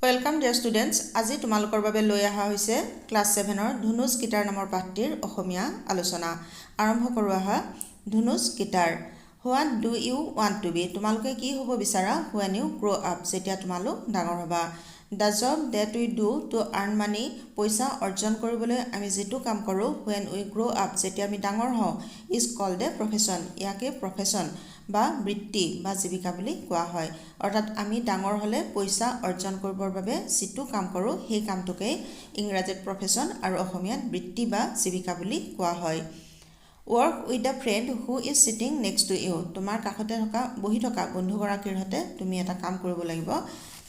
Welcome dear students. আজি তোমালোকৰ বাবে লৈ অহা হৈছে ক্লাছ ছেভেনৰ ধুনুজ গীটাৰ নামৰ পাঠটিৰ অসমীয়া আলোচনা। আৰম্ভ কৰোঁ আহা। ধুনুজ guitar. What do you want to be? তোমালোকে কি হ'ব বিচাৰা? When you grow up, যেতিয়া তোমালোক ডাঙৰ হ'বা। The job that we do to earn money, পইচা অৰ্জন কৰিবলৈ আমি যিটো কাম কৰোঁ, when we grow up, যেতিয়া আমি ডাঙৰ হওঁ, is called a profession. ইয়াকে প্ৰফেশ্যন বা বৃত্তি বা জীৱিকা বুলি কোৱা হয়। অৰ্থাৎ আমি ডাঙৰ হ'লে পইচা অৰ্জন কৰিবৰ বাবে যিটো কাম কৰোঁ, সেই কামটোকেই ইংৰাজীত প্ৰফেশ্যন আৰু অসমীয়াত বৃত্তি বা জীৱিকা বুলি কোৱা হয়। Work with the friend who is sitting next to you. তোমাৰ কাষতে থকা, বহি থকা বন্ধুগৰাকীৰ সৈতে তুমি এটা কাম কৰিব লাগিব।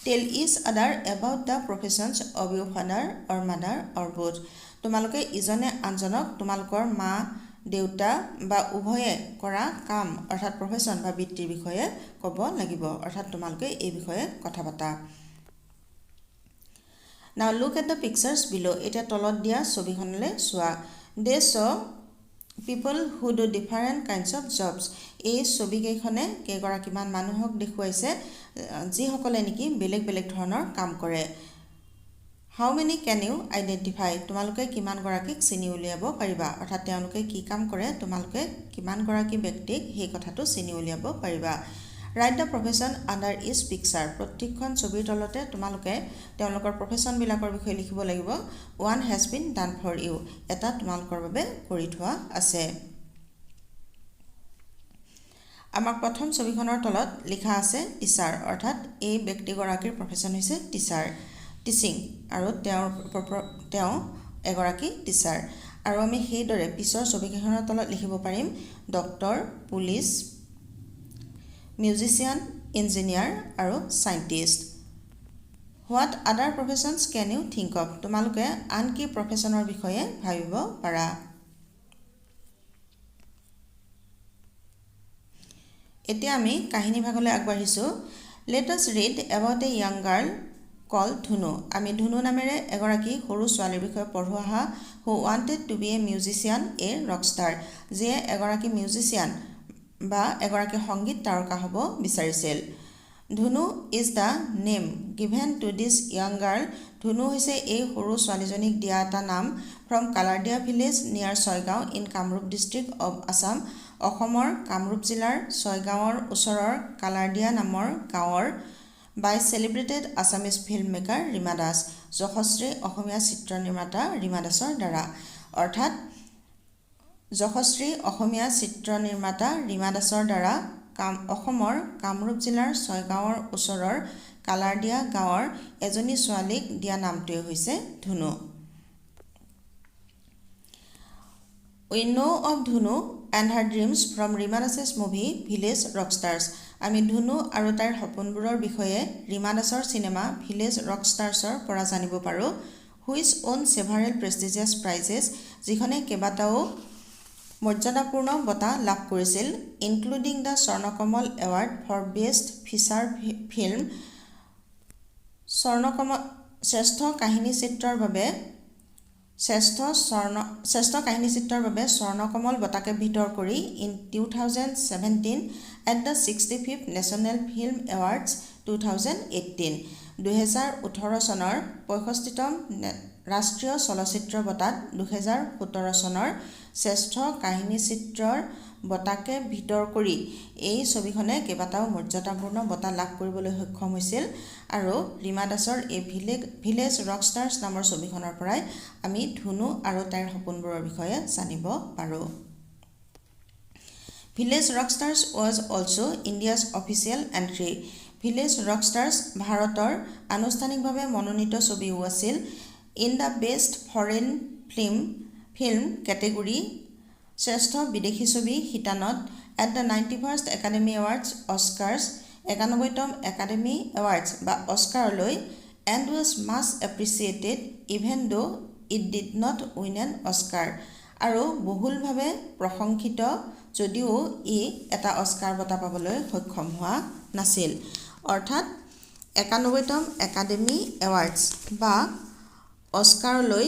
Tell each other about the professions of your father or mother or both. তোমালোকে ইজনে আনজনক তোমালোকৰ মা দেউতা বা উভয়ে কৰা কাম, অৰ্থাৎ প্ৰফেশ্যন বা বৃত্তিৰ বিষয়ে ক'ব লাগিব। অৰ্থাৎ তোমালোকে এই বিষয়ে কথা পাতা। Now look at the pictures below. এতিয়া তলত দিয়া ছবিখনলৈ চোৱা। They show people who do different kinds of jobs. এই ছবিকেইখনে কেইগৰাকীমান মানুহক দেখুৱাইছে, যিসকলে নেকি বেলেগ বেলেগ ধৰণৰ কাম কৰে। How many can you identify? তোমালোকে কিমানগৰাকীক চিনি উলিয়াব পাৰিবা? অৰ্থাৎ তেওঁলোকে কি কাম কৰে, তোমালোকে কিমানগৰাকী ব্যক্তিক সেই কথাটো চিনি উলিয়াব পাৰিবা? Write the profession under each picture. প্ৰত্যেকখন ছবিৰ তলতে তোমালোকে তেওঁলোকৰ প্ৰফেশ্যনবিলাকৰ বিষয়ে লিখিব লাগিব। One has been done for you. এটা তোমালোকৰ বাবে কৰি থোৱা আছে। আমাক প্ৰথম ছবিখনৰ তলত লিখা আছে টিচাৰ। অৰ্থাৎ এই ব্যক্তিগৰাকীৰ প্ৰফেশ্যন হৈছে টিচাৰ, টিচিং, আৰু তেওঁ এগৰাকী টিচাৰ। আৰু আমি সেইদৰে পিছৰ ছবিকেইখনৰ তলত লিখিব পাৰিম ডক্টৰ, পুলিচ, মিউজিচিয়ান, ইঞ্জিনিয়াৰ আৰু scientist. What other professions can you think of? তোমালোকে আন কি প্ৰফেশ্যনৰ বিষয়ে ভাবিব পাৰা? এতিয়া আমি কাহিনী ভাগলৈ আগবাঢ়িছোঁ। Let us read about a young girl called Dhunu. আমি ধুনু নামেৰে এগৰাকী সৰু ছোৱালীৰ বিষয়ে পঢ়োঁ আহা। Who wanted to be a musician, a rockstar, যিয়ে এগৰাকী মিউজিচিয়ান বা এগৰাকী সংগীত তাৰকা হ'ব বিচাৰিছিল। Dhunu is the name given to this young girl. ধুনু হৈছে এই সৰু ছোৱালীজনীক দিয়া এটা নাম। From Kalardiya village near Chaygaon in Kamrup district of Assam. অসমৰ কামৰূপ জিলাৰ ছয়গাঁৱৰ ওচৰৰ কালাৰদিয়া নামৰ গাঁৱৰ, by celebrated Assamese film maker Rima Das, যশস্বী অসমীয়া চিত্ৰ নিৰ্মাতা ৰীমা দাসৰ দ্বাৰা। অৰ্থাৎ যশস্বী অসমীয়া চিত্ৰ নিৰ্মাতা ৰীমা দাসৰ দ্বাৰা অসমৰ কামৰূপ জিলাৰ ছয়গাঁৱৰ ওচৰৰ কালাৰদিয়া গাঁৱৰ এজনী ছোৱালীক দিয়া নামটোৱে হৈছে ধুনু। We know of Dhunu and her dreams from Rima Das's movie Village Rockstars. আমি ধুনু আৰু তাইৰ সপোনবোৰৰ বিষয়ে ৰীমা দাসৰ চিনেমা ভিলেজ ৰকষ্টাৰ্ছৰ পৰা জানিব পাৰোঁ, which won several prestigious prizes, যিখনে কেইবাটাও মৰ্যাদাপূৰ্ণ বঁটা লাভ কৰিছিল, including the Swarnakamal award for best feature film, Swarnakamal শ্ৰেষ্ঠ কাহিনীচিত্ৰৰ বাবে স্বৰ্ণকমল বঁটাকে ভিতৰ কৰি, in 2017 at the 65th National Film Awards 2018। 2018 চনৰ 65তম ৰাষ্ট্ৰীয় চলচ্চিত্ৰ বঁটাত 2017 চনৰ শ্ৰেষ্ঠ কাহিনীচিত্ৰৰ বঁটাকে ভিতৰ কৰি এই ছবিখনে কেইবাটাও মৰ্যাদাপূৰ্ণ বঁটা লাভ কৰিবলৈ সক্ষম হৈছিল। আৰু ৰীমা দাসৰ এই ভিলেজ ৰকষ্টাৰ্ছ নামৰ ছবিখনৰ পৰাই আমি ধুনু আৰু তাইৰ সপোনবোৰৰ বিষয়ে জানিব পাৰোঁ। Village Rockstars was also India's official entry. Village Rockstars ভাৰতৰ আনুষ্ঠানিকভাৱে মনোনীত ছবিও আছিল, in the best foreign film category, শ্ৰেষ্ঠ বিদেশী ছবি শিতানত, at the 91st Academy Awards Oscars, 91তম academy awards বা অস্কাৰলৈ, and was much appreciated even though it did not win an Oscar, আৰু বহুলভাৱে প্ৰশংসিত যদিও ই এটা অস্কাৰ বঁটা পাবলৈ সক্ষম হোৱা নাছিল। অৰ্থাৎ 91তম একাডেমি এৱাৰ্ডছ বা অস্কাৰলৈ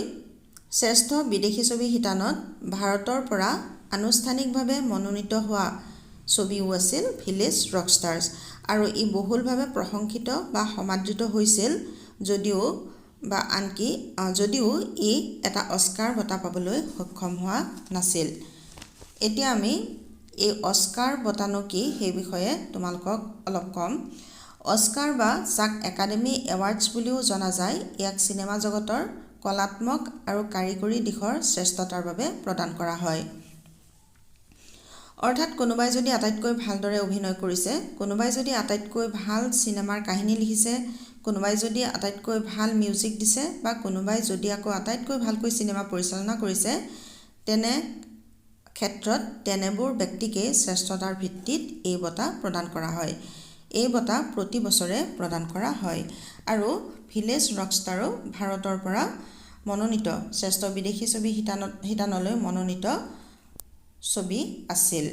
শ্ৰেষ্ঠ বিদেশী ছবি শিতানত ভাৰতৰ পৰা আনুষ্ঠানিকভাৱে মনোনীত হোৱা ছবিও আছিল ভিলেজ ৰকষ্টাৰ্ছ, আৰু ই বহুলভাৱে প্ৰশংসিত বা সমাদৃত হৈছিল। যদিও বা আনকি যদিও ই এটা অস্কাৰ বঁটা পাবলৈ সক্ষম হোৱা নাছিল। এতিয়া আমি এই অস্কাৰ বঁটানো কি সেই বিষয়ে তোমালোকক অলপ ক'ম। অস্কাৰ বা যাক একাডেমি এৱাৰ্ডছ বুলিও জনা যায়, ইয়াক চিনেমা জগতৰ কলাত্মক আৰু কাৰিকৰী দিশৰ শ্ৰেষ্ঠতাৰ বাবে প্ৰদান কৰা হয়। অৰ্থাৎ কোনোবাই যদি আটাইতকৈ ভালদৰে অভিনয় কৰিছে, কোনোবাই যদি আটাইতকৈ ভাল চিনেমাৰ কাহিনী লিখিছে, কোনোবাই যদি আটাইতকৈ ভাল মিউজিক দিছে বা কোনোবাই যদি আকৌ আটাইতকৈ ভালকৈ চিনেমা পৰিচালনা কৰিছে, তেনে ক্ষেত্ৰত তেনেবোৰ ব্যক্তিকেই শ্ৰেষ্ঠতাৰ ভিত্তিত এই বঁটা প্ৰদান কৰা হয়। এই বঁটা প্ৰতি বছৰে প্ৰদান কৰা হয় আৰু ভিলেজ ৰকষ্টাৰো ভাৰতৰ পৰা মনোনীত শ্ৰেষ্ঠ বিদেশী ছবি শিতানলৈ মনোনীত ছবি আছিল।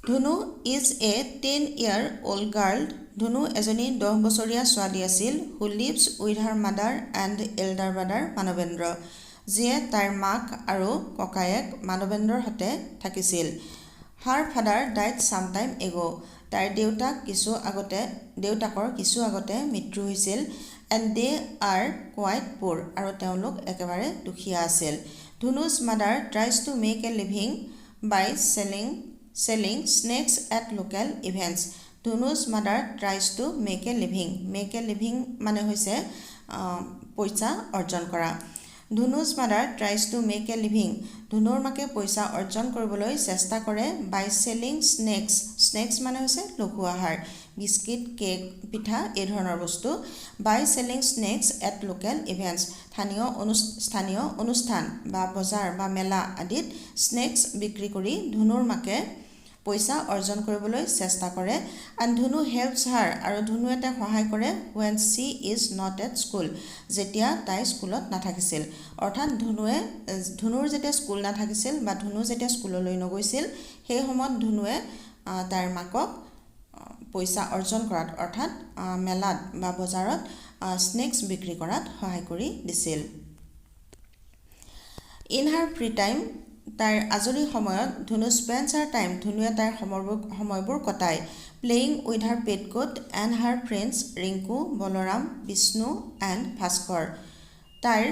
Dhunu is a 10-year-old girl. ধুনু এজনী 10 বছৰীয়া ছোৱালী আছিল, who lives with her mother and elder brother Manabendra, যিয়ে তাইৰ মাক আৰু ককায়েক মানৱেন্দ্ৰৰ সৈতে থাকিছিল। Her father died some time ago, তাইৰ দেউতাকৰ কিছু আগতে মৃত্যু হৈছিল, and they are quite poor, আৰু তেওঁলোক একেবাৰে দুখীয়া আছিল। Dhunu's mother tries to make a living by selling snacks at local events. Dhunu's mother tries to make a living. Make a living মানে হৈছে পইচা অৰ্জন কৰা। Dhunu's mother tries to make a living, ধুনুৰ মাকে পইচা অৰ্জন কৰিবলৈ চেষ্টা কৰে, বাই চেলিং স্নেক্স। স্নেক্স মানে হৈছে লঘু আহাৰ, বিস্কিট, কেক, পিঠা এই ধৰণৰ বস্তু। By selling snacks at local events, স্থানীয় অনুষ্ঠান বা বজাৰ বা মেলা আদিত স্নেক্স বিক্ৰী কৰি ধুনুৰ মাকে পইচা অৰ্জন কৰিবলৈ চেষ্টা কৰে। And Dhunu helps her, আৰু ধুনুৱে তাইক সহায় কৰে, when she is not at school, যেতিয়া তাই স্কুলত নাথাকিছিল। অৰ্থাৎ ধুনুৰ যেতিয়া স্কুল নাথাকিছিল বা ধুনু যেতিয়া স্কুললৈ নগৈছিল, সেই সময়ত ধুনুৱে তাইৰ মাকক পইচা অৰ্জন কৰাত, অৰ্থাৎ মেলাত বা বজাৰত স্নেক্স বিক্ৰী কৰাত সহায় কৰি দিছিল। In her free time, তাইৰ আজৰি সময়ত, Dhunu spends her time, ধুনুৱে তাইৰ সময়বোৰ কটায়, playing with her pet goat and her friends Rinku, Balaram, Bishnu and Bhaskar. তাইৰ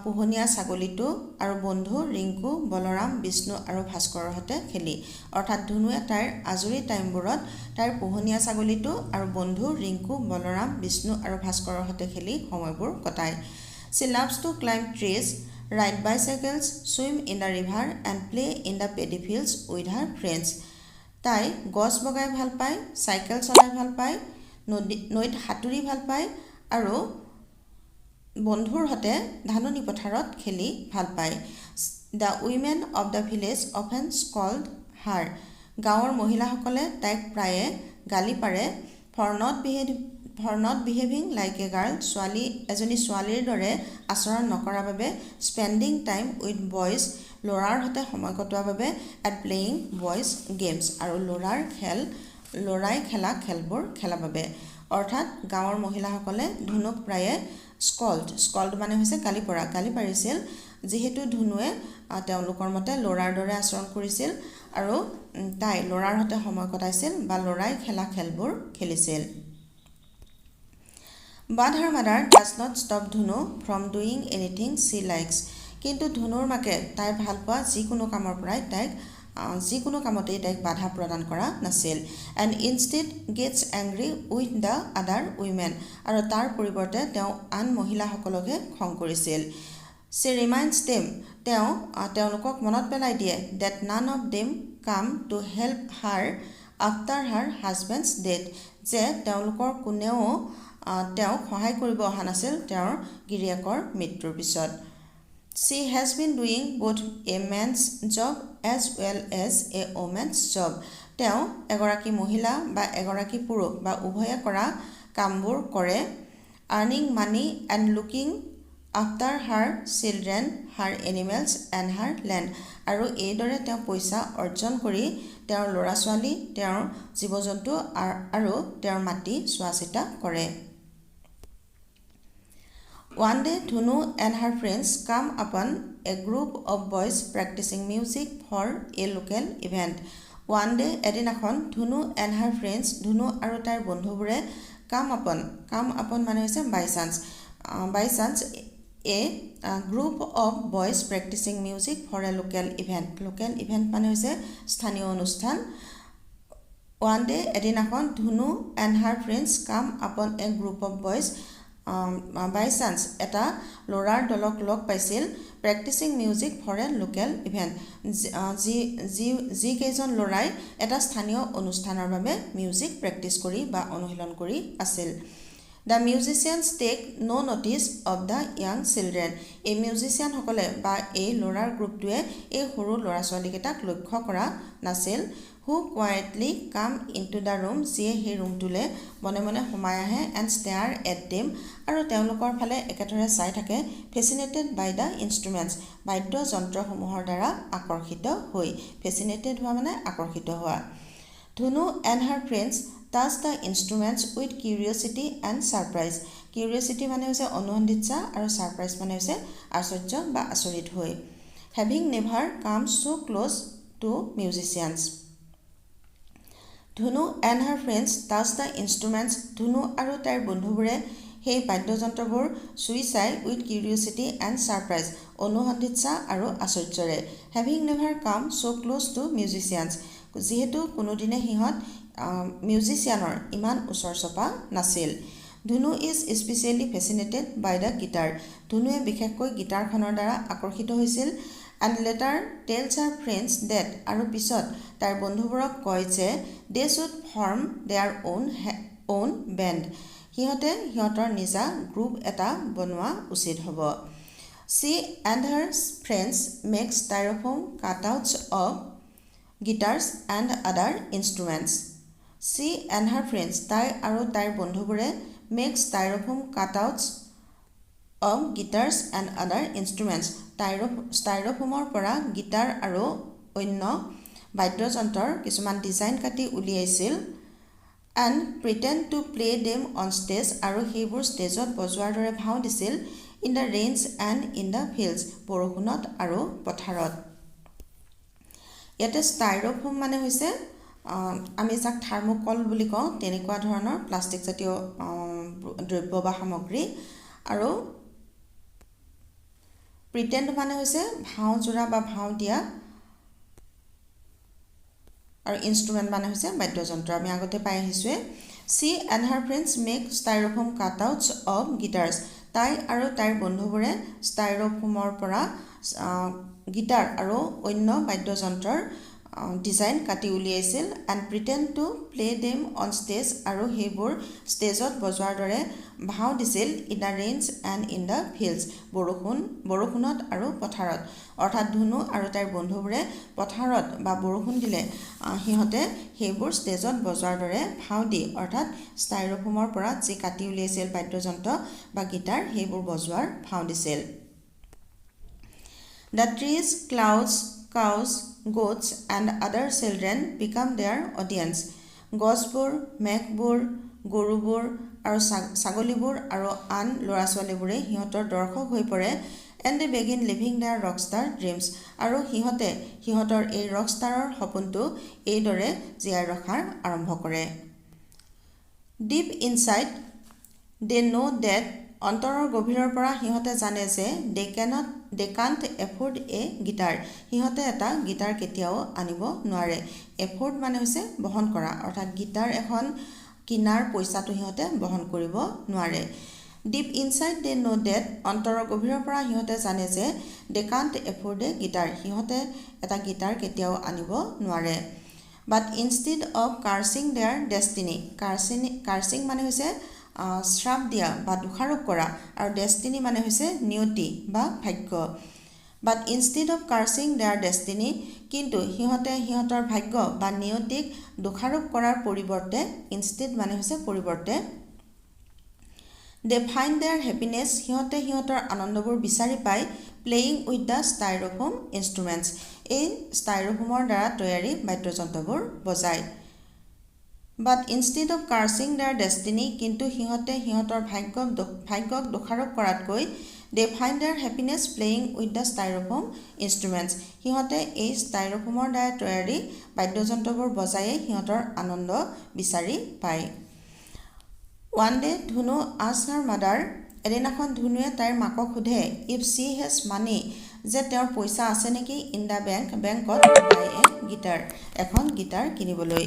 পোহনীয়া ছাগলীটো আৰু বন্ধু ৰিংকু, বলৰাম, বিষ্ণু আৰু ভাস্কৰৰ সৈতে খেলি। অৰ্থাৎ ধুনুৱে তাইৰ আজৰি টাইমবোৰত তাইৰ পোহনীয়া ছাগলীটো আৰু বন্ধু ৰিংকু, বলৰাম, বিষ্ণু আৰু ভাস্কৰৰ সৈতে খেলি সময়বোৰ কটায়। She loves to climb trees, ride bicycles, swim in the river and play in the paddy fields with her friends. তাই গছ বগাই ভাল পায়, চাইকেল চলাই ভাল পায়, নদীত সাঁতুৰি ভাল পায় আৰু বন্ধুৰ সৈতে ধাননি পথাৰত খেলি ভাল পায়। The women of the village often scold her, গাঁৱৰ মহিলাসকলে তাইক প্ৰায়ে গালি পাৰে, for not behaving like a girl, এজনী ছোৱালীৰ দৰে আচৰণ নকৰাৰ বাবে, স্পেণ্ডিং টাইম উইথ বয়জ, ল'ৰাৰ সৈতে সময় কটোৱাৰ বাবে, এণ্ড প্লেয়িং বয়জ গেমছ, আৰু ল'ৰাই খেলা খেলবোৰ খেলাৰ বাবে। অৰ্থাৎ গাঁৱৰ মহিলাসকলে ধুনুক প্ৰায়ে স্কল্ড, স্কল্ড মানে হৈছে গালি পৰা, গালি পাৰিছিল, যিহেতু ধুনুৱে তেওঁলোকৰ মতে ল'ৰাৰ দৰে আচৰণ কৰিছিল আৰু তাই ল'ৰাৰ সৈতে সময় কটাইছিল বা ল'ৰাই খেলা খেলবোৰ খেলিছিল। But her mother does not stop Dhunu from doing anything she likes. কিন্তু ধুনুৰ মাকে তাই ভাল পোৱা যিকোনো কামৰ পৰাই তাইক যিকোনো কামতেই তাইক বাধা প্ৰদান কৰা নাছিল, and instead gets angry with the other women, আৰু তাৰ পৰিৱৰ্তে তেওঁ আন মহিলাসকলকহে খং কৰিছিল। She reminds them, তেওঁ তেওঁলোকক মনত পেলাই দিয়ে, that none of them came to help her after her husband's death, যে তেওঁলোকৰ কোনেও তেওঁক সহায় কৰিব অহা নাছিল তেওঁৰ গিৰিয়েকৰ মৃত্যুৰ পিছত। She has been doing both a man's job as well as a woman's job. তেওঁ এগৰাকী মহিলা বা এগৰাকী পুৰুষ বা উভয়ে কৰা কামবোৰ কৰে, earning money and looking after her children, her animals and her land, আৰু এইদৰে তেওঁ পইচা অৰ্জন কৰি তেওঁৰ ল'ৰা ছোৱালী, তেওঁৰ জীৱ জন্তু আৰু তেওঁৰ মাটি চোৱা চিতা কৰে। One day Dhunu and her friends come upon a group of boys practicing music for a local event. One day, এদিনাখন, Dhunu and her friends, ধুনু আৰু তাইৰ বন্ধুবোৰে, কাম আপন, কাম আপন মানে হৈছে by chance a group of boys practicing music for a local event. Local event মানে হৈছে স্থানীয় অনুষ্ঠান। ওৱান ডে, এদিনাখন, Dhunu and her friends come upon a group of boys by chance, এটা ল'ৰাৰ দলক লগ পাইছিল, practicing music for a local event, যি যি যিকেইজন ল'ৰাই এটা স্থানীয় অনুষ্ঠানৰ বাবে মিউজিক প্ৰেক্টিছ কৰি বা অনুশীলন কৰি আছিল। The musicians take no notice of the young children. এই মিউজিচিয়ানসকলে বা এই ল'ৰাৰ গ্ৰুপটোৱে এই সৰু ল'ৰা ছোৱালীকেইটাক লক্ষ্য কৰা নাছিল, who quietly come into the room, যিয়ে সেই ৰুমটোলৈ মনে মনে সোমাই আহে, এণ্ড ষ্টেয়াৰ এট দেম, আৰু তেওঁলোকৰ ফালে একেথৰে চাই থাকে, ফেচিনেটেড বাই the instruments, বাদ্যযন্ত্ৰসমূহৰ দ্বাৰা আকৰ্ষিত হৈ। ফেচিনেটেড হোৱা মানে আকৰ্ষিত হোৱা। Dhunu and her friends touch the instruments with curiosity and surprise. Curiosity মানে হৈছে অনুসন্ধিৎসা আৰু ছাৰপ্ৰাইজ মানে হৈছে আশ্চৰ্য বা আচৰিত হৈ, having never come so close to musicians. Dhunu and her friends touch the instruments, ধুনু আৰু তাইৰ বন্ধুবোৰে সেই বাদ্যযন্ত্ৰবোৰ চুই চাই, উইথ কিউৰিয়চিটি এণ্ড ছাৰপ্ৰাইজ, অনুসন্ধিৎসা আৰু আশ্চৰ্যৰে, having never come so close to musicians, যিহেতু কোনোদিনে সিহঁত মিউজিচিয়ানৰ ইমান ওচৰ চপা নাছিল। Dhunu is specially fascinated by the guitar. ধুনুৱে বিশেষকৈ গীটাৰখনৰ দ্বাৰা আকৰ্ষিত হৈছিল, and later tells her friends that, আৰু পিছত তাইৰ বন্ধুবোৰক কয় যে, they should form their own band, সিহঁতে সিহঁতৰ নিজা গ্ৰুপ এটা বনোৱা উচিত হ'ব। She and her friends make styrofoam cutouts of guitars and other instruments. She and her friends, তাই আৰু তাইৰ বন্ধুবোৰে, make styrofoam cutouts of guitars and other instruments, ষ্টাইৰফোমৰ পৰা গীটাৰ আৰু অন্য বাদ্যযন্ত্ৰৰ কিছুমান ডিজাইন কাটি উলিয়াইছিল, and pretend to play them on stage, আৰু সেইবোৰ ষ্টেজত বজোৱাৰ দৰে ভাও দিছিল, in the rains and in the fields, বৰষুণত আৰু পথাৰত। ইয়াতে ষ্টাইৰফোম মানে হৈছে আমি যাক থাৰ্মকল বুলি কওঁ, তেনেকুৱা ধৰণৰ প্লাষ্টিক জাতীয় দ্ৰব্য বা সামগ্ৰী। আৰু প্ৰিটেণ্ড মানে হৈছে ভাও জোৰা বা ভাও দিয়া আৰু ইনষ্ট্ৰুমেণ্ট মানে হৈছে বাদ্যযন্ত্ৰ, আমি আগতে পাই আহিছোঁৱে। She and her friends make styrofoam cutouts of guitars. তাই আৰু তাইৰ বন্ধুবোৰে ষ্টাইৰফোমৰ পৰা গীটাৰ আৰু অন্য বাদ্যযন্ত্ৰৰ ডিজাইন কাটি উলিয়াইছিল, and pretend to play them on stage, আৰু সেইবোৰ ষ্টেজত বজোৱাৰ দৰে ভাও দিছিল, in the rains and in the fields, বৰষুণত আৰু পথাৰত। অৰ্থাৎ ধুনু আৰু তাইৰ বন্ধুবোৰে পথাৰত বা বৰষুণ দিলে সিহঁতে সেইবোৰ ষ্টেজত বজোৱাৰ দৰে ভাও দি, অৰ্থাৎ ষ্টাইৰফোমৰ পৰা যি কাটি উলিয়াইছিল বাদ্যযন্ত্ৰ বা গীটাৰ, সেইবোৰ বজোৱাৰ ভাও দিছিল। The trees, clouds, cows, goats and other children become their audience. গছবোৰ, মেঘবোৰ, গৰুবোৰ আৰু ছাগলীবোৰ আৰু আন ল'ৰা ছোৱালীবোৰে সিহঁতৰ দৰ্শক হৈ পৰে, and they begin living their rockstar dreams, আৰু সিহঁতে সিহঁতৰ এই ৰকষ্টাৰৰ সপোনটো এইদৰে জীয়াই ৰখাৰ আৰম্ভ কৰে। Deep inside they know that, অন্তৰৰ গভীৰৰ পৰা সিহঁতে জানে যে, দে কাণ্ট এফৰ্ড এ গীটাৰ, সিহঁতে এটা গীটাৰ কেতিয়াও আনিব নোৱাৰে। এফৰ্ড মানে হৈছে বহন কৰা, অৰ্থাৎ গীটাৰ এখন কিনাৰ পইচাটো সিহঁতে বহন কৰিব নোৱাৰে। Deep inside they know that, অন্তৰৰ গভীৰৰ পৰা সিহঁতে জানে যে, দে কাণ্ট এফৰ্ড এ গীটাৰ, সিহঁতে এটা গীটাৰ কেতিয়াও আনিব নোৱাৰে। But instead of cursing their destiny, cursing মানে হৈছে শ্ৰাপ দিয়া বা দোষাৰোপ কৰা আৰু ডেষ্টিনি মানে হৈছে নিয়তি বা ভাগ্য। But instead of cursing their destiny, কিন্তু সিহঁতে সিহঁতৰ ভাগ্য বা নিয়তিক দোষাৰোপ কৰাৰ পৰিৱৰ্তে, ইনষ্টেড মানে হৈছে পৰিৱৰ্তে, দে ফাইণ্ড there happiness, সিহঁতে সিহঁতৰ আনন্দবোৰ বিচাৰি পায়, playing with the styrofoam instruments, এই ষ্টাইৰফোমৰ দ্বাৰা তৈয়াৰী বাদ্যযন্ত্ৰবোৰ বজায়। But instead of cursing their destiny, কিন্তু সিহঁতে সিহঁতৰ ভাগ্যক দোষাৰোপ কৰাতকৈ, they find their happiness playing with the styrofoam instruments, সিহঁতে এই ষ্টাইৰফ'মৰ দ্বাৰা তৈয়াৰী বাদ্যযন্ত্ৰবোৰ বজায়েই সিহঁতৰ আনন্দ বিচাৰি পায়। One day Dhunu asks her mother, এদিনাখন ধুনুৱে তাইৰ মাকক সোধে, if she has money, যে তেওঁৰ পইচা আছে নেকি, ইন the bank, বেংকত, টু বাই এ গীটাৰ, এখন গীটাৰ কিনিবলৈ।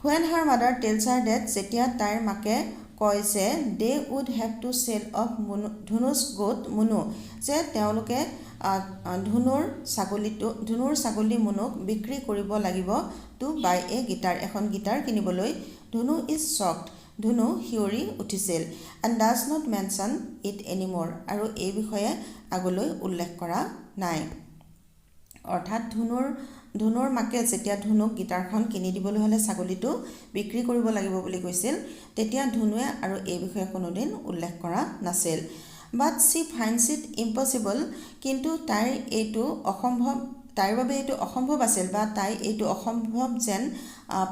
When her mother tells her that, যেতিয়া তাইৰ মাকে কয় যে, they would have to sell off Munu, Dhunu's goat Munu, যে তেওঁলোকে ধুনুৰ ছাগলী মুনুক বিক্ৰী কৰিব লাগিব, টু বাই এ গীটাৰ, এখন গীটাৰ কিনিবলৈ, Dhunu is shocked, ধুনু শিয়ৰি উঠিছিল, and does not mention it anymore, আৰু এই বিষয়ে আগলৈ উল্লেখ কৰা নাই। অৰ্থাৎ ধুনুৰ মাকে যেতিয়া ধুনুক গীটাৰখন কিনি দিবলৈ হ'লে ছাগলীটো বিক্ৰী কৰিব লাগিব বুলি কৈছিল, তেতিয়া ধুনুৱে আৰু এই বিষয়ে কোনোদিন উল্লেখ কৰা নাছিল। But she finds it impossible, কিন্তু তাইৰ এইটো অসম্ভৱ, তাইৰ বাবে এইটো অসম্ভৱ আছিল বা তাই এইটো অসম্ভৱ যেন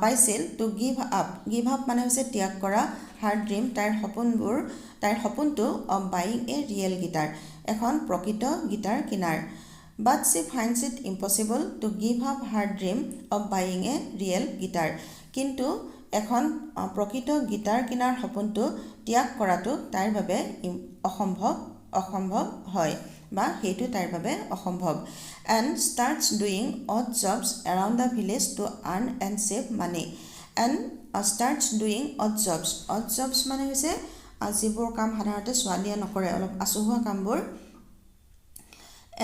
পাইছিল, to give up, give up মানে হৈছে ত্যাগ কৰা, হাৰ ড্ৰিম, তাইৰ সপোনবোৰ, তাইৰ সপোনটো, of buying a real guitar, এখন প্ৰকৃত গীটাৰ কিনাৰ। But she finds it impossible to give up her dream of buying a real guitar, কিন্তু এখন প্ৰকৃত গীটাৰ কিনাৰ সপোনটো ত্যাগ কৰাটো তাইৰ বাবে অসম্ভৱ হয় বা সেইটো তাইৰ বাবে অসম্ভৱ। And starts doing odd jobs around the village to earn and save money. And starts doing odd jobs, odd jobs মানে হৈছে যিবোৰ কাম সাধাৰণতে ছোৱালীয়ে নকৰে, অলপ আচহুৱা কামবোৰ।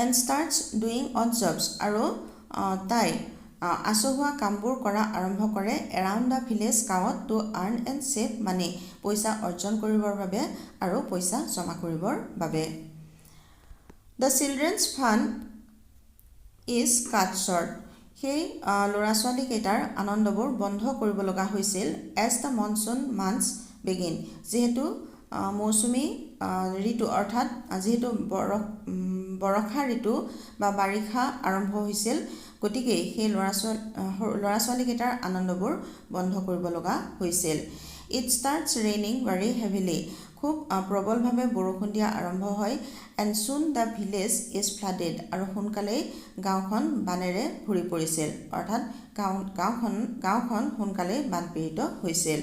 And starts doing odd jobs, আৰু তাই আচহুৱা কামবোৰ কৰা আৰম্ভ কৰে, এৰাউণ্ড the village, গাঁৱত, to earn and save money, পইচা অৰ্জন কৰিবৰ বাবে আৰু পইচা জমা কৰিবৰ বাবে। The children's fun is cut short, সেই ল'ৰা ছোৱালীকেইটাৰ আনন্দবোৰ বন্ধ কৰিব লগা হৈছিল, as the monsoon months begin, যিহেতু মৌচুমী ঋতু, অৰ্থাৎ যিহেতু বৰষা ঋতু বা বাৰিষা আৰম্ভ হৈছিল, গতিকে সেই ল'ৰা ছোৱালীকেইটাৰ আনন্দবোৰ বন্ধ কৰিব লগা হৈছিল। It starts raining very heavily, খুব প্ৰবলভাৱে বৰষুণ দিয়া আৰম্ভ হয়, and soon the village is flooded, আৰু সোনকালেই গাঁওখন বানেৰে ভৰি পৰিছিল, অৰ্থাৎ গাঁওখন সোনকালেই বানপীড়িত হৈছিল।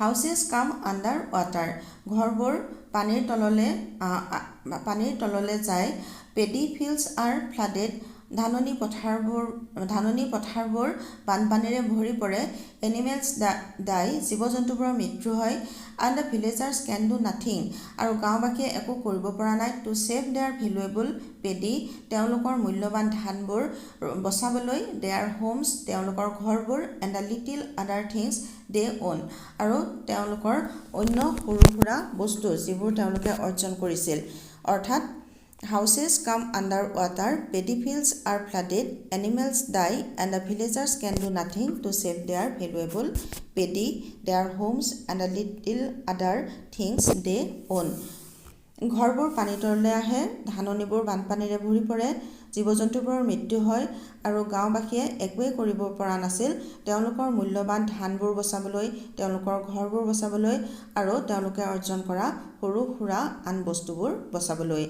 Houses come under water, ঘৰবোৰ পানীৰ তললৈ যায়। Paddy fields are flooded, ধাননি পথাৰবোৰ বানপানীৰে ভৰি পৰে। Animals die, জীৱ জন্তুবোৰৰ মৃত্যু হয়। And the villagers can do nothing, আৰু গাঁওবাসীয়ে একো কৰিব পৰা নাই, to save their valuable paddy, তেওঁলোকৰ মূল্যৱান ধানবোৰ বচাবলৈ, there homes, তেওঁলোকৰ ঘৰবোৰ, and the little other things they own, আৰু তেওঁলোকৰ অন্য সৰু সুৰা বস্তু যিবোৰ তেওঁলোকে অৰ্জন কৰিছিল। অৰ্থাৎ houses come under water, paddy fields are flooded, animals die, and the villagers can do nothing to save their valuable paddy, their homes and the little other things they own. ঘৰবোৰ পানীৰ তললৈ আহে, ধাননিবোৰ বানপানীৰে ভৰি পৰে, জীৱ জন্তুবোৰৰ মৃত্যু হয় আৰু গাঁওবাসীয়ে একোৱেই কৰিব পৰা নাছিল তেওঁলোকৰ মূল্যৱান ধানবোৰ বচাবলৈ, তেওঁলোকৰ ঘৰবোৰ বচাবলৈ আৰু তেওঁলোকে অৰ্জন কৰা সৰু সুৰা আন বস্তুবোৰ বচাবলৈ।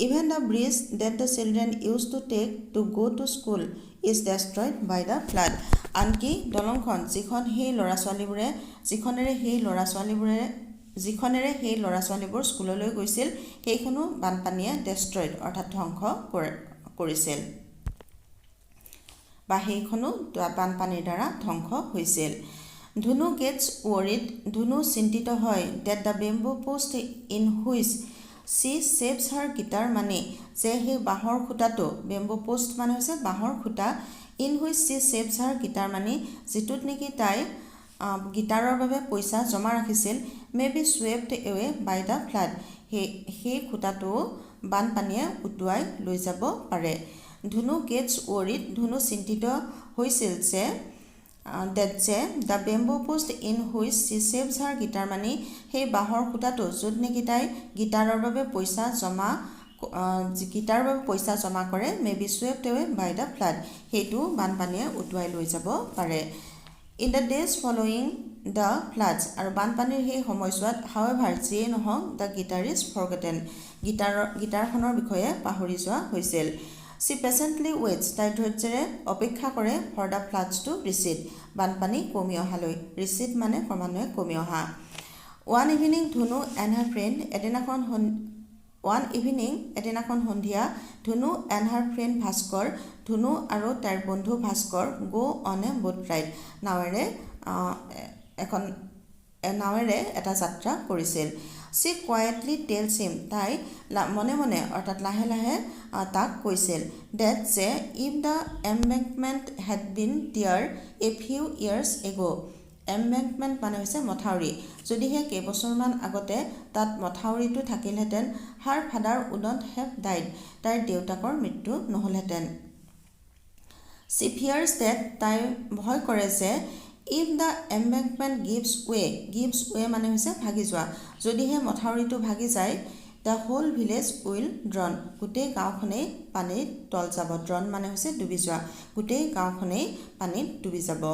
Even the bridge that the children used to take to go to school is destroyed by the flood. আনকি দলংখন যিখনেৰে সেই ল'ৰা ছোৱালীবোৰ স্কুললৈ গৈছিল, সেইখনো বানপানীয়ে ডেষ্ট্ৰইড, অৰ্থাৎ ধ্বংস কৰিছিল বা সেইখনো বানপানীৰ দ্বাৰা ধ্বংস হৈছিল। Dhunu gets worried, ধুনু চিন্তিত হয়, that the bamboo post in which she saves her guitar money, যে সেই বাঁহৰ খুঁটাটো, বেম্বু পোষ্ট মানে হৈছে বাঁহৰ খুঁটা, in which she saves her guitar money, যিটোত নেকি তাই গীটাৰৰ বাবে পইচা জমা ৰাখিছিল, may be swept away by the flood, সেই খুঁটাটোও বানপানীয়ে উটুৱাই লৈ যাব পাৰে। Dhunu gets worried, ধুনু চিন্তিত হৈছিল যে, ডেট, যে, the bamboo post in which she saves her guitar money, সেই বাঁহৰ খুঁটাটো য'ত নেকি তাই গীটাৰৰ বাবে পইচা জমা কৰে, may be swept away by the flood, সেইটো বানপানীয়ে উটুৱাই লৈ যাব পাৰে। In the days following the floods, আৰু বানপানীৰ সেই সময়ছোৱাত, হাউএভাৰ, যিয়েই নহওক, the guitar is forgotten, গীটাৰখনৰ বিষয়ে পাহৰি যোৱা হৈছিল। She patiently waits, তাই ধৈৰ্যেৰে অপেক্ষা কৰে, for the floods to recede, বানপানী কমি অহালৈ। ৰিচিড মানে ক্ৰমান্বয়ে কমি অহা। One evening Dhunu and her friend, one evening, এদিনাখন সন্ধিয়া, Dhunu and her friend Bhaskar, ধুনু আৰু তাইৰ বন্ধু Bhaskar, go on a boat ride, নাৱেৰে এটা যাত্ৰা কৰিছিল। She quietly tells him, তাই মনে মনে অৰ্থাৎ লাহে লাহে তাক কৈছিল, ডেট, যে, if the embankment had been there a few years ago, embankment মানে হৈছে মথাউৰি, যদিহে কেইবছৰমান আগতে তাত মথাউৰিটো থাকিলহেঁতেন, her father wouldn't have died, তাইৰ দেউতাকৰ মৃত্যু নহ'লহেঁতেন। She fears that, তাই ভয় কৰে যে, if the embankment gives way, gives way মানে হৈছে ভাগি যোৱা, যদিহে মথাউৰিটো ভাগি যায়, the whole village will drown, গোটেই গাঁওখনেই পানীত তল যাব। ড্ৰন মানে হৈছে ডুবি যোৱা, গোটেই গাঁওখনেই পানীত ডুবি যাব।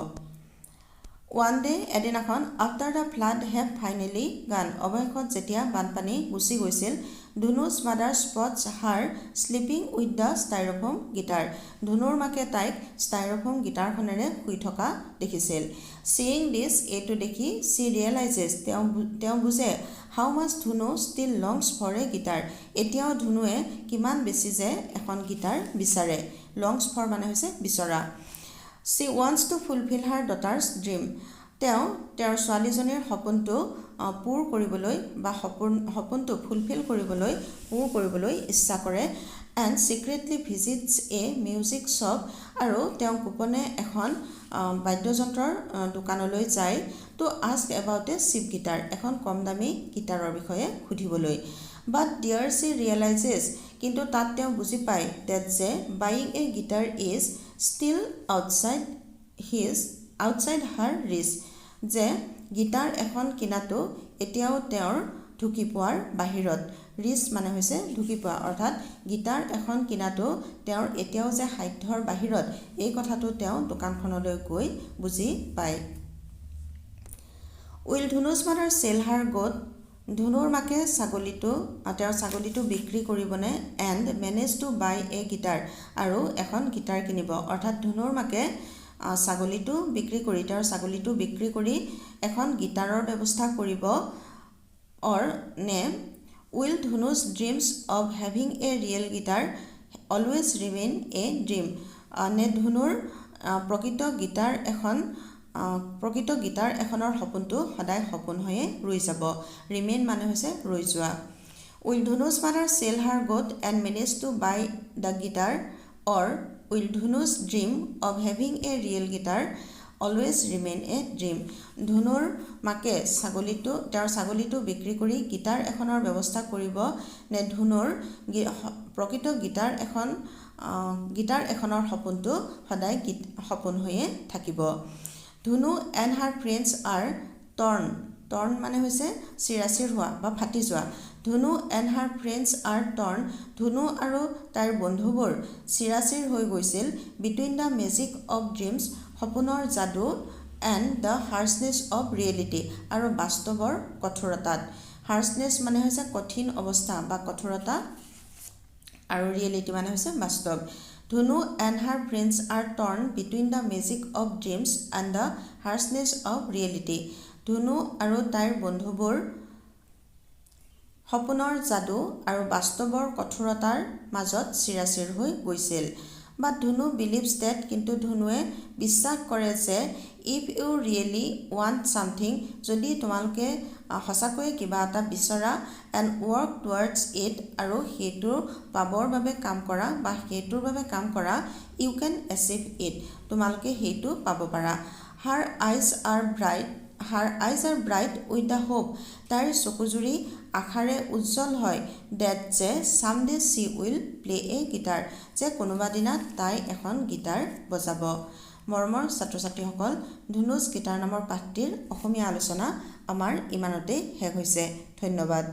One day, এদিনাখন, after the flood have finally gone, অৱশেষত যেতিয়া বানপানী গুচি গৈছিল, Dhunu's mother spots her sleeping with the styrofoam guitar, ধুনুৰ মাকে তাইক ষ্টাইৰফ'ম গীটাৰখনেৰে শুই থকা দেখিছিল। Seeing this, এইটো দেখি, she realizes, তেওঁ বুজে, how much Dhunu still longs for a guitar, এতিয়াও ধুনুৱে কিমান বেছি যে এখন গীটাৰ বিচাৰে। লংছ ফৰ মানে হৈছে বিচৰা। She wants to fulfil her daughter's dream, তেওঁ তেওঁৰ ছোৱালীজনীৰ সপোনটো পূৰ কৰিবলৈ বা সপোনটো ফুলফিল কৰিবলৈ, পূৰ কৰিবলৈ ইচ্ছা কৰে। And secretly visits a music shop, আৰু তেওঁ গোপনে এখন বাদ্যযন্ত্ৰৰ দোকানলৈ যায়, to ask about a cheap guitar, এখন কম দামী গীটাৰৰ বিষয়ে সুধিবলৈ। But there she realizes, কিন্তু তাত তেওঁ বুজি পায়, ডেট, যে, buying a guitar is still outside her reach, যে গীটাৰ এখন কিনাটো এতিয়াও তেওঁৰ ঢুকি পোৱাৰ বাহিৰত। ৰিচ মানে হৈছে ঢুকি পোৱা, অৰ্থাৎ গীটাৰ এখন কিনাটো তেওঁৰ এতিয়াও যে সাধ্যৰ বাহিৰত, এই কথাটো তেওঁ দোকানখনলৈ গৈ বুজি পায়। Will Dhunu's mother sell her goat, ধুনুৰ মাকে তেওঁৰ ছাগলীটো বিক্ৰী কৰিবনে, and manage to buy a guitar, আৰু এখন গীটাৰ কিনিব? অৰ্থাৎ ধুনুৰ মাকে ছাগলীটো বিক্ৰী কৰি, তেওঁৰ ছাগলীটো বিক্ৰী কৰি এখন গীটাৰৰ ব্যৱস্থা কৰিব, অৰ, নে, will Dhunu's dreams of having a real guitar always remain a dream, নে ধুনুৰ প্ৰকৃত গীটাৰ এখনৰ সপোনটো সদায় সপোন হৈয়ে ৰৈ যাব? ৰিমেইন মানে হৈছে ৰৈ যোৱা। Will Dhunu's mother sell her goat and manage to buy the guitar, or will Dhunu's dream of having a real guitar always remain a dream? ধুনুৰ মাকে তেওঁৰ ছাগলীটো বিক্ৰী কৰি গীটাৰ এখনৰ ব্যৱস্থা কৰিব নে ধুনুৰ প্ৰকৃত গীটাৰ এখনৰ সপোনটো সদায় সপোন হৈয়ে থাকিব? Dhunu and her friends are torn, torn মানে হৈছে চিৰাচিৰ হোৱা বা ফাটি যোৱা। Dhunu and her friends are torn, ধুনু আৰু তাইৰ বন্ধুবোৰ চিৰাচিৰ হৈ গৈছিল, between the magic of dreams, সপোনৰ যাদু, and the harshness of reality, আৰু বাস্তৱৰ কঠোৰতাত। হাৰ্চনেছ মানে হৈছে কঠিন অৱস্থা বা কঠোৰতা আৰু ৰিয়েলিটি মানে হৈছে বাস্তৱ। Dhunu and her friends are torn between the magic of dreams and the harshness of reality. ধুনু আৰু তাইৰ বন্ধুবোৰ সপোনৰ যাদু আৰু বাস্তৱৰ কঠোৰতাৰ মাজত চিৰাচিৰ হৈ গৈছিল। But Dhunu believes that, কিন্তু ধুনুৱে বিশ্বাস কৰে যে, if you really want something, যদি তোমালোকে সঁচাকৈয়ে কিবা এটা বিচৰা, and work towards it, আৰু সেইটো পাবৰ বাবে কাম কৰা বা সেইটোৰ বাবে কাম কৰা, you can achieve it, তোমালোকে সেইটো পাব পাৰা। Her eyes are bright with the hope, তাইৰ চকুযুৰি আশাৰে উজ্জ্বল হয়, ডেট, যে, someday she will play a guitar, যে কোনোবা দিনা তাই এখন গীটাৰ বজাব। মৰমৰ ছাত্ৰ ছাত্ৰীসকল, ধুনুজ গীটাৰ নামৰ পাঠটিৰ অসমীয়া আলোচনা আমাৰ ইমানতেই শেষ হৈছে। ধন্যবাদ।